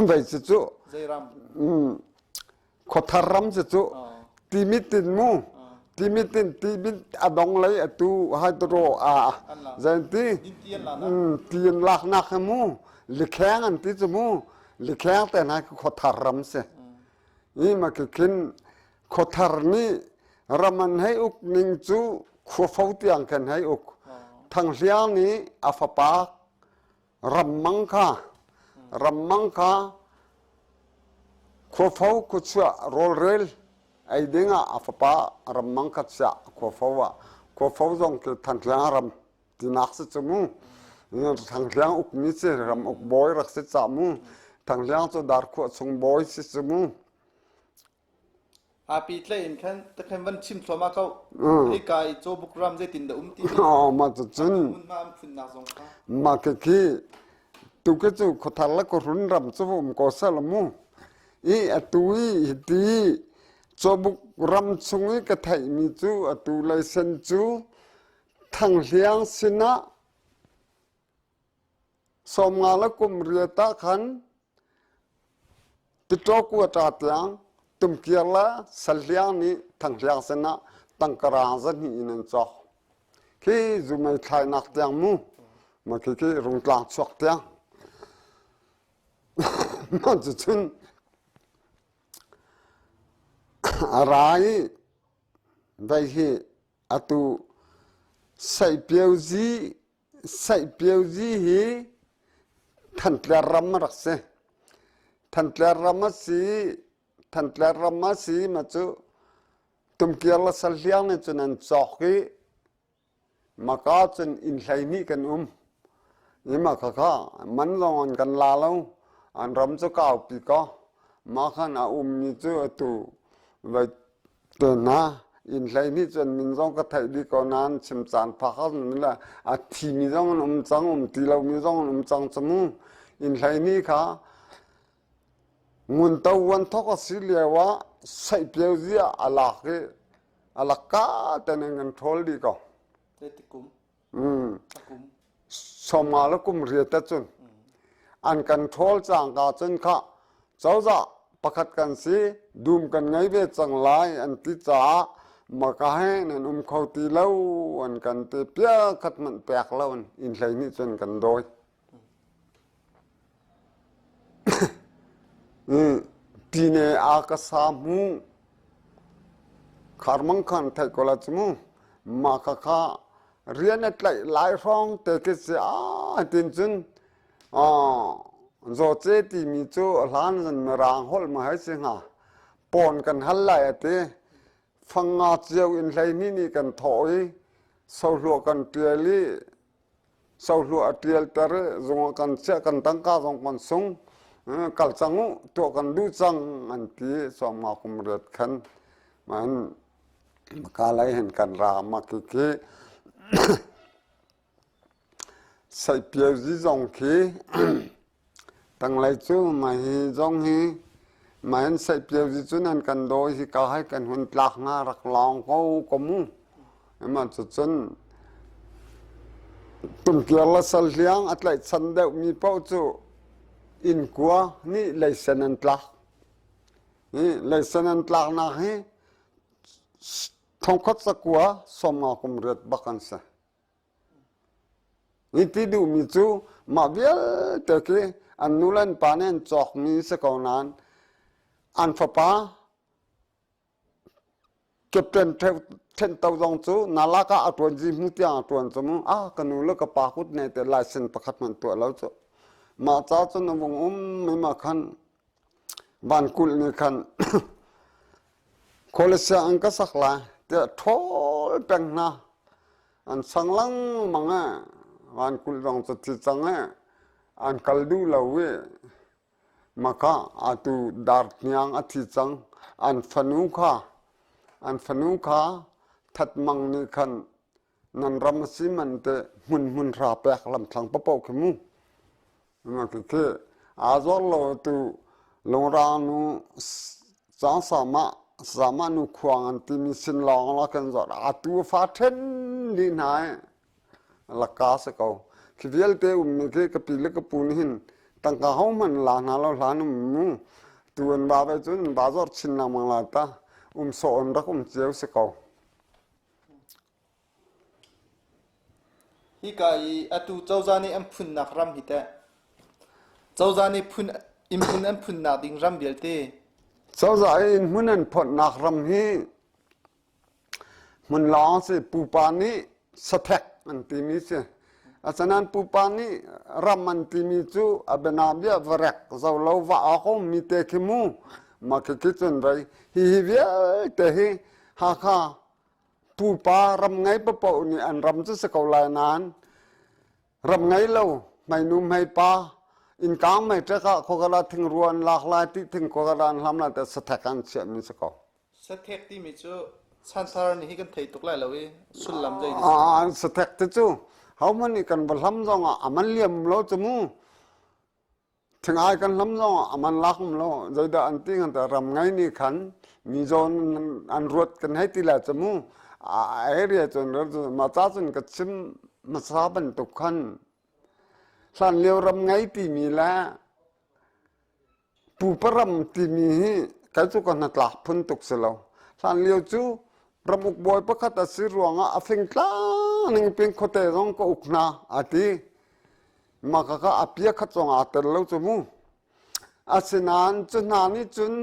vei si cu Zei ram? Khuathar ram cu cu Timit in mu Timit in Timit a dong lei atu hydro a zenti ti an laknak hi mu likheng an ti cu mu. Likheng te hna khi khuathar ram si. I ma khi khin khuathar nih ram an hei uk ning cu khuafo tiang khan hei uk. Thanghliang nih a fapa Rammang kha rammang kha khuafo khuachuah rawlrel ei ding ah a fapa rammang kha chiah khuafo ah khuafo zong khi Thantlang ram tinak si cu mu. Thangtlang ukmi si ram uk bawi rak si cah mu. Thangtlang cu darkhuah chung bawi si cu mu. Api tlai in khan takhan van chim thluahmah ko. Hika i cawbuk ram zeitin dah um ti Mah cucun hmunhma an phunnak zong kha. Mah khi tu khi cu khuathar le khuahrun ram cu um ko sel mu. I atu i hiti cawbuk ram chung i ka theihmi cu atu leisen cu Thanghliang sinah 50 le kum riat ah khan Titaw kuata tiang tumkir le salhliang nih Thanghliang sinah tangka 200 in an cawk. Khi zumei thlainak tiang mu, ma khi khi rungtlang chuak tiang. Mah cucun a ra i dai hi atu Saihpiozi hi Thantler ram a rak si. Thantler ram a si Thantler ram a si ma cu Tumkir le Salhliang nih cun an cawk i maka cun inn 12 kan um. I mah khakha man zong an kan la lo. An ram cu kaupi kaw mah khan a ummi cu atu voi Te hna inn 12 cun min zong ka theih dih ko nain chim caan phak ah le a thimi zong an um cang um ti lomi zong an um cang cu mu inn 12 kha ngun to wan thok a si lio ah saihpio zia a lak i a lakka ten in kan ṭhawl dih ko. Zeitik kum? 50 le kum riat ahcun an kan ṭhawl cangka cun khah cozah pakhat kan si dum kan ngei ve cang lai an ti caah maka he nan um kho ti lo an kan ti pia khat hmanh pek lo in hlei nih cun kan dawi. Tine a ka sa mu kharmang khan theih ko la cu mu mah khakha rian a tlaih lai hrawng te khi si a tin cun zawce timi cu hlan zan mirang holh ma hei si hnga pawn kan hal lai a ti fanga cio in 12 nih kan thawh i sohluah kan ṭial i sohluah a ṭialter i zung ah kan chiah kan tangka zong kan sung kal cang u tuah kan duh cang an ti 50 kum riat khan man ka lei hin kan ra ma khi khi Saihpiauzi zong khi Tanglei cu mah hi zong hi mah hin saihpiauzi cu nan kan dawi hi ka hai kan hun tlak hnga rak lawng ko ko mu. Mah cucun tumkir le salhliang a tlaihchan deuhmi paoh cu innkua nih leisen an tlak. Hi leisen an tlaknak hi thongkhat zakua 50 kum riat bak an si. Hi ti duhmi cu mah vialte khi an nu le an pa nih an cawkmi si ko nain an fapa captain Thento zong cu nalak ah a ṭuan zihmu tiang a ṭuan cu mu ah ka nu le ka pa kut ne te license pakhat hmanh tuah lo cu mah ca cun a vung um mi mah khan van kulh nih khan khualsia an ka sak lai tiah ṭhawl peng hna an sang lengmang e van kulh zong cu thi cang e an kal duh lo i maka atu dar hniang a thi cang an fanu kha an fanu kha thatmang nih khan nan ram a si man te hmun hmun hra pek lamthlang papoh khi mu khi aa zuar lo tu lungrang nu cang sama sama nu khuang an timi sin lawng la kan zor a tu fa then dih hna e laka se ko khi vialte ummi khi ka pi le ka pu nih hin tangka ho hman la hna lo hlan um mu tu an ba ve cun ba zor chin lengmang la ta um so on rak um cio si ko Hika i atu cozah nih an phunnak ram hi teh cozah nih phun. Innhmun an phunnak ding ram vialte. Cozah i innhmun an phonhnak ram hi hmun lawng si pupa nih sathek an timi si. Asinain pupa nih ram an timi cu a bianabia varek zolo va awk a ummi te khi mu ma khi khi cun vei hihi vialte hi Hakha pupa ram ngei paoh nih an ram cu si ko lai nain ram ngei lo hmeinu hmeipa innkang mei ṭek ah khuakala thingrua an lak lai ti thing khuakala an hlam lai tiah sathek an chiahmi si ko. Sathek timi cu chanthar nih hi kan thei tuk lai lo i sullam zei Ah, sathek te cu hohmanh nih kan va hlam zong ah a man liam lo cu mu. Thingai kan hlam zong ah a man lak um lo. Zeidah an ti ngan ram ngei nih khan mi zawn an ruat kan hei ti lai cu mu. A area cun mah ca cun ka chim hmasa bantuk khan hlan lio ram ngei timi le Pupa ram timi hi kei cu ka hnatlak phun tuk si lo. Hlanlio cu ramuk bawi pakhat a si ruangah a fingtlang ning pin khuate zong ka uk hna a ti. Mah kha a pia khat zong aa tel lo cu mu. Asinain cu hna nih cun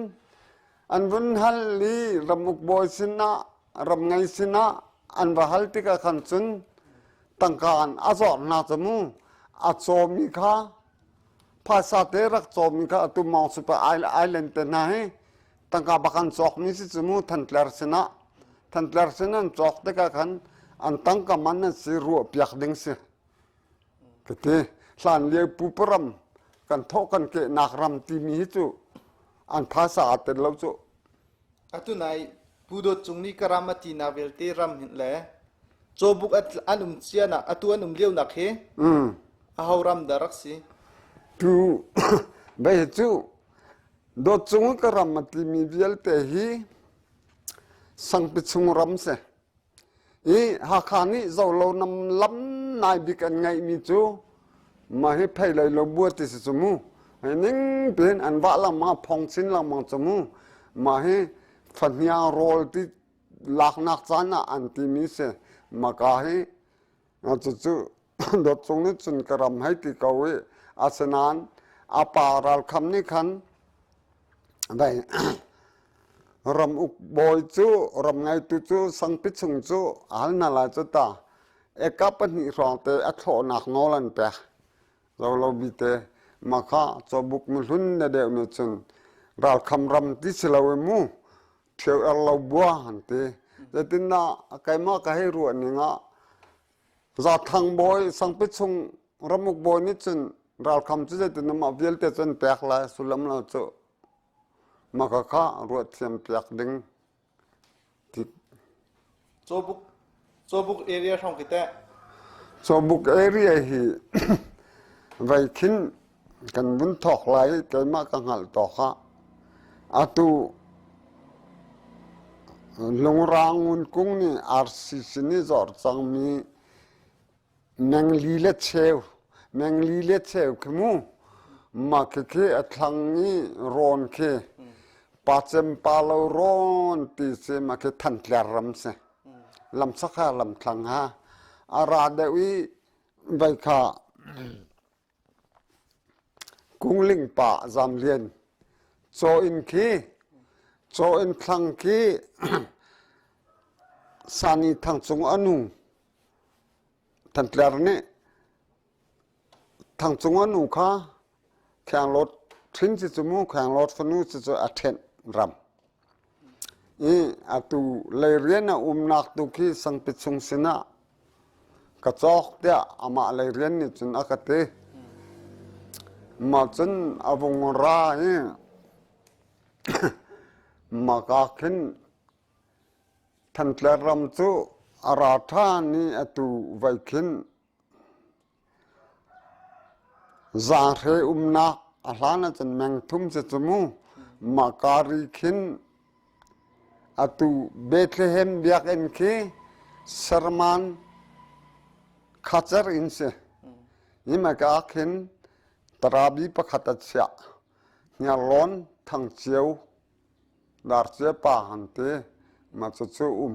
an vun hal i ramuk bawi sinah ram ngei sinah an va hal tikah khan cun tangka an a zawr hna cu mu. A cawmi kha phaisa te rak cawmi kha atu Mount Super Island te hna hi tangka bak an cawkmi si cu mu Thantler sinah Thantler sin an cawk tikah khan an tangka man an si ruah piak ding si ka ti hlan lio pupa ram kan thawh kan kehnak ram timi hi cu an phaisa aa tel lo cu Atu nai Pu Dawt Cung nih ka ram a tinak vialte ram hin le cawbuk an um cianak atu an um lionak hi aho ram dah rak si? Tu bei cu Dawt Cung ka ram a timi vialte hi sangpi chung ram si. I Hakha nih zolo nam lam nai bik an ngeihmi cu mah hi phei lei lo bua ti si cu mu. Hi ning piin an vah lengmang phong chin lengmang cu mu. Mah hi fahniang rawl ti laknak caan ah an timi si. Maka hi cucu dawt cung nih cun ka ram hei ti ko i asinain a pa ralkham nih khan dai ram uk bawi cu ram ngeitu cu sangpi chung cu hal hna lai cu ta eka pahnih hrawng te a thlawhnak nawl an pek zolo bite makha cawbuk mihlun na deuh nih cun ralkham ram ti si lo i mu ṭhio er lo bua an ti zeitindah keimah ka hei ruah ning ah Zathang bawi sangpi chung ramuk bawi nih cun ralkham cu zeitin mah vialte cu an pek lai sullam lo cu mah kha kha ruah thiam piak ding ti Cawbuk Cawbuk area hrawng khi teh Cawbuk area hi vei khin kan vun thawk lai i keimah ka hngalh tawk ah atu lungrang ngunkung nih RCC nih zawr cangmi mengli le cheu mengli le cheu khi mu mah khikhi a thlang i rawn khi pacem pa lo rawn ti si mah khi Thantler ram si lamsak ha lamthlang ha a ra deuh i vai kha Kungling pa Zam Lian caw inn khi caw inn thlang khi Sani Thang Cung a nu Thantler nih Thang Cung a nu kha Khenglawt hrin si cu mu Khenglawt fanu si cu a ṭhenh ram. I atu leirian a umnak tu khi sangpi chung sinah ka cawk tiah amah leirian nih cun a ka ti. Mah cun a vung ra i maka khin Thantler ram cu a ra ṭhan i atu vai khin Zaanghre umnak a hlan ahcun meng thum si cu mu. Mah kari khin atu Bethlehem biakinn khi Serman khacer in si. Hi maka khin tarabi pakhat a chiah. Hniarlawn Thangcio Darcia pa han ti. Mah cucu um.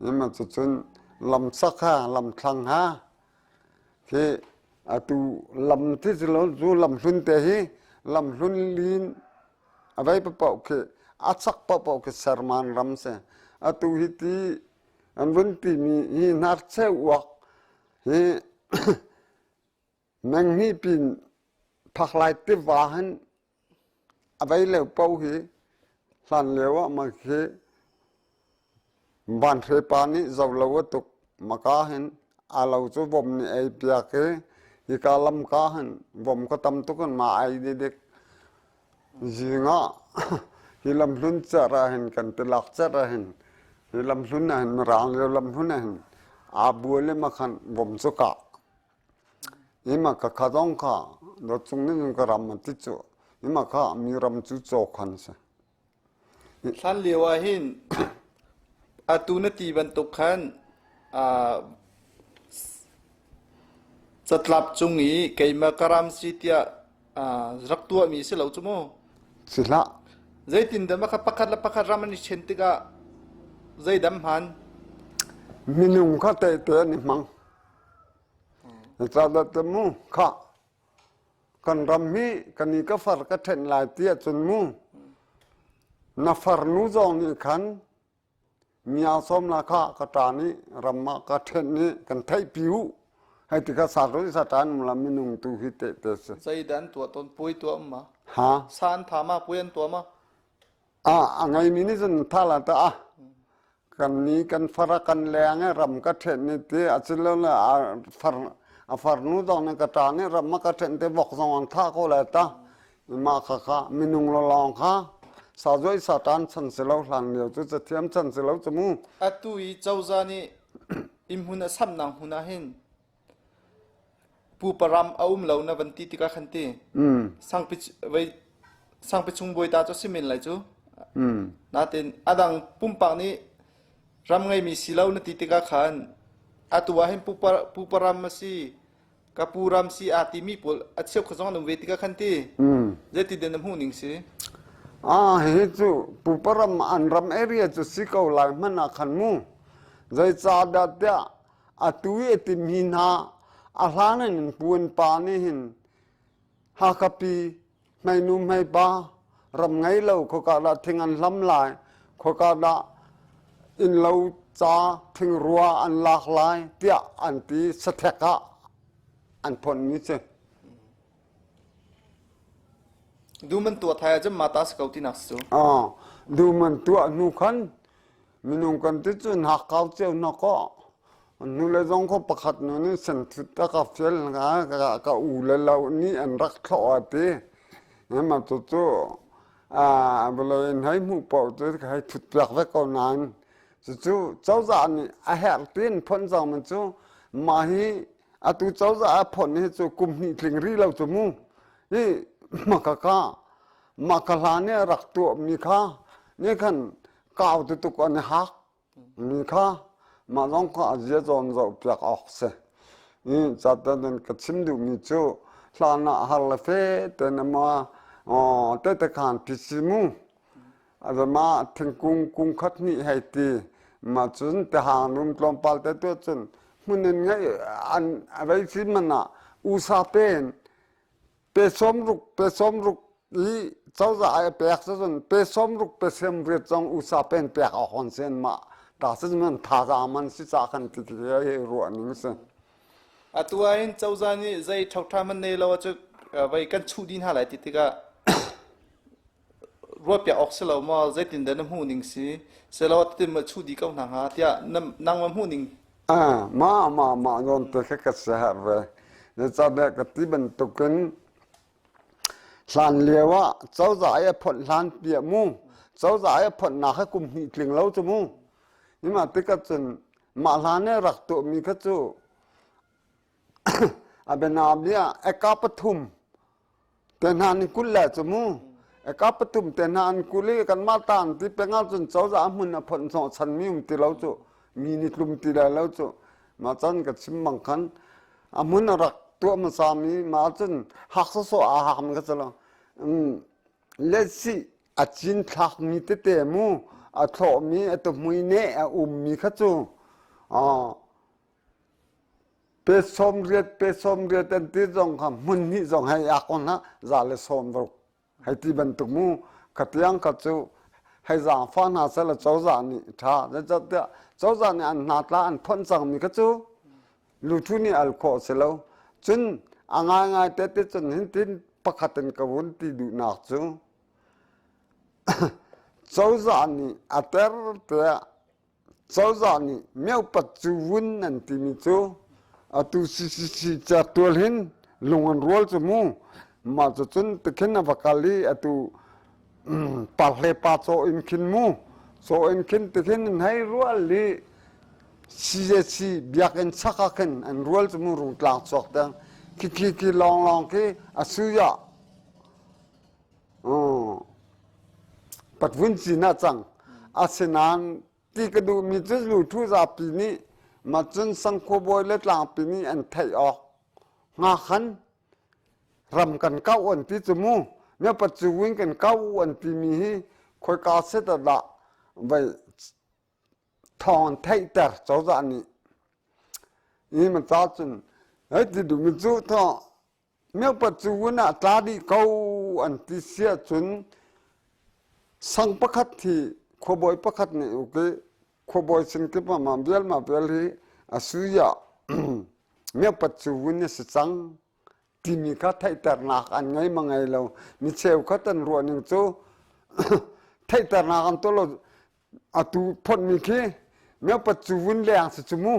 Hi mah cucun lamsak ha lamthlang ha Khi atu lam ti si lo cu lam hlun te hi Lamhlun lin a vei paoh khi a chak paohpaoh khi serman ram si. Atu hi ti an vun timi hi hnarcheu uak hi Menghnih pin phaklai tiva hin a vei lio paoh hi hlan lio ah mah khi vanhre pa nih zolo a tuk. Maka hin a lo cu vom nih ei piak i hika lamka hin vom ka tam tuk in ma ai didik. Zing ah hi lamhlun cerh ah hin kan tilak cerh ah hin hi lamhlun ah hin mirang lio lamhlun ah hin aa bual i makhan vom cu kah. Ima ka kha zong kha dawt cung nih ka ram an ti cu ima kha mi ram cu caw khan si. Hlan lio ah hin atu na ti bantuk khan catlap cung i keimah ka ram si tiah rak tuahmi si lo cu mu. Si hlah. Zeitindah mah kha pakhat le pakhat ram an i ṭhen tikah zeidam hman? Minung kha tehte an i hmang. Zeicahtiah mu khah kan ram hi kan i ka far ka ṭhenh lai ti ahcun mu na farnu zong nih khan mia sawm la kha ka ṭa nih ram ah ka ṭhenh i kan theihpi u hei ti kha sa ro sa ṭan um la minung tu hi tehte si. Zeidah an tuah tawn puai tuah um ma? Ha? Sa an tha ma puai an tuah ma? Ah a ngeimi nih cun tha la ta ah kan ni kan far a kan leng i ram ka ṭhen ni ti a cilo le a far a farnu zong nih ka ṭa nih ram a ka ṭhen te vok zong an thah ko lai ta mah kha kha minung lawng kha sa zuai sa tan chan si lo hlan lio cu cathiam chan si lo cu mu Atu i cozah nih inn hmun a samnak hmun ah hin Pupa ram a um lo na van ti tikah khan ti. Sangpi vei sangpi chung bawi ta cu si men lai cu. Natin adang pumpak nih ram ngeimi si lo na ti tikah khan atu ah hin pupa pupa ram a si ka pu ram si aa timi pawl a cheu kha zong an um ve tikah khan ti. Zeiti den na hmuh ning si? Ah hihi cu pupa ram an ram area cu si ko lai hmanh ah khan mu. Zeicahdah tiah Atu i a timi hna a hlan in puan pa nih hin Hakha pi hmeinu hmeipa ram ngei lo khoka dah thing an hlam lai khoka dah innlo ca thingrua an lak lai tiah an ti sathek ah an phonmi si. Dum an tuah thai ahcun mah ta si ko tinak si cu. Ah, dum an tuah hnu khan Minung kan ti cu hnakkau cio hna kaw hnulei zong kho pakhat nu nih senthut a ka fial ka ka u le lo nih an rak thlawh a ti. Mah cucu vawlei in hei hmuh paoh cu ka hei thut piak ve ko nain cucu cozah nih a herh tiin phon zong man cu mah hi atu cozah a phon hi cu kum hnih tling rih lo cu mu. Hi maka mah ka hlan i a rak tuahmi kha nih khan kau tutuk an i hak mi kha mah zong kha a zia zawn zoh piak awk si i catan ka chim duhmi cu hlan ah har le fe te na ma te te khan ti si mu azama thingkung kung khat hnih hei ti ma cun te hang rum tlawmpal te tu cun hmun in ngei an vei si man ah usa pen pe sawmruk pe sawmruk i cozah ai a pek cun pe sawmruk pe semriat zong usa pen pek a hon sen ma ta si man thazaang man si ca kan ti ti hi ruah ning si Atu ah hin cozah nih zei ṭhoṭha man nei lo ahcun vei kan chuh dih hna lai ti tikah ruahpiak awk si lo maw zeitindah na hmuh ning si selaw tin ma chuh dih ko hna hnga tiah nang ma hmuh ning Ah, ma ma ma zawn te kha ka siaherh ve. Zeicahtiah ka ti bantukin hlan lio ah cozah i a phonh hlan piah mu. Cozah i a phonhnak kha kum hnih tling lo cu mu. Ima tikah cun mah hlan i rak tuahmi kha cu a bianabia eka pathum Te hna nih 20 le cu mu. Eka pathum te hna an 20 i kanmah ta an ti peng ahcun cozah hmun a phonh hnawh chanmi um ti lo cu. Mi nih tlum ti lai lo cu. Mah caan ka chim bang khan a hmun a rak tuah hmasami mah ahcun hak sawsawh aa hakmi kha si lo. Letsih a cin thlakmi tete mu a thlawhmi a tuhmui neh a ummi kha cu. Pe 80 pe 80 an ti zong kha hmun hnih zong hei ak on ha za le 60 hei ti bantuk mu ka tiang kha cu hei zaangfah hna seh law cozah nih ṭha zeicahtiah cozah nih an hna tla an phonh cangmi kha cu luthu nih al khawh si lo cun a ngaingai te ti cun hintin pakhat in ka vun ti duhnak cu cozah nih a ter tiah Cozah nih miopat cu vun an timi cu atu CCC certual hin lung an rual cu mu. Mah cu cun tikhin a va kal i atu parhle pa caw in khin mu. Caw in khin tikhin an hei rual i CJC biakinn chak ah khin an rual cu mu rungtlang chuak deng. Khi khi khi lawnglawng khi a sui ah Patvun cin ah cang. Asinain ti ka duhmi cu luthu zapi nih macun sangkhuabawi le tlangpi nih an theih awk hnga khan ram kan kau an ti cu mu. Miopat cu win kan kau an timi hi khoika set ah dah vai thawng an theihter cozah nih. Hi ma ca cun hei ti duhmi cu thawng Miopat cu vun ah tla dih ko an ti si ahcun sang pakhat hi khuabawi pakhat nih uk i khuabawi sin kip ah mah vial mah vial hi a sui ah miopat cu vun a si cang timi kha theihternak an ngei ma ngei lo. Mi cheukhat an ruah ning cu theihternak an tuah lo atu phonmi khi miopat cu vun leng si cu mu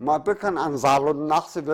mah te khan an zalonnak si ve.